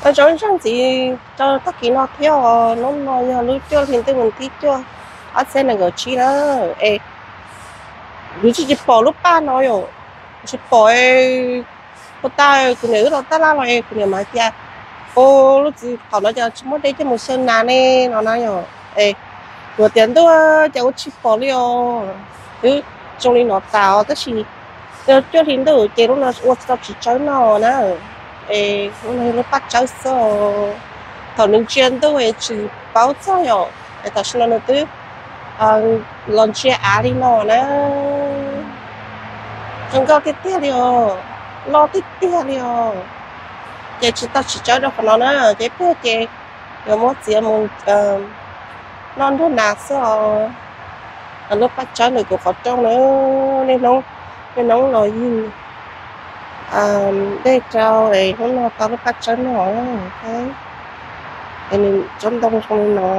Tau zoo ib zaug ntxiv rau tag kis no thiab os. Hnub no yog lub cuaj hli ntuj mus thib cuaj, ob txhiab nees nkaum tsib na. Es kuv tsis, tsis pom lub paj no yom, tsis pom. Puas tau kuv niam wb los taj laj los es kuv niam mas hais tias, o, lub txiv qaum no cas tsis muab de coj mus xyaw nas ne no na yom. Es kuv tias ntuj, cas ua tsis pom li os. Twb zoo li no tas os, tab sis yog cuaj hli ntuj ces lub no ua tsis tau txiv tsawb noj na. Es lub no yog lub paj tsawb xwb. Thaum nws ntsia ntuj es tsis paub txog yom, es tam sim no nws twb los ntsia av li no na. Zoo nkauj tiag tiag li os, loj tiag tiag li os. Ces tsis tau txiv tsawb rau qhov no na, ces peb ces yuav muab txiav mus noj nruab nas xwb os. Lub paj tsawb ntawm kuv qhov rooj na, niaj hnub, niaj hnub los yug dej rau es hnub no tau lub paj tsawb noj. Es nws tsob ntoo zoo li no.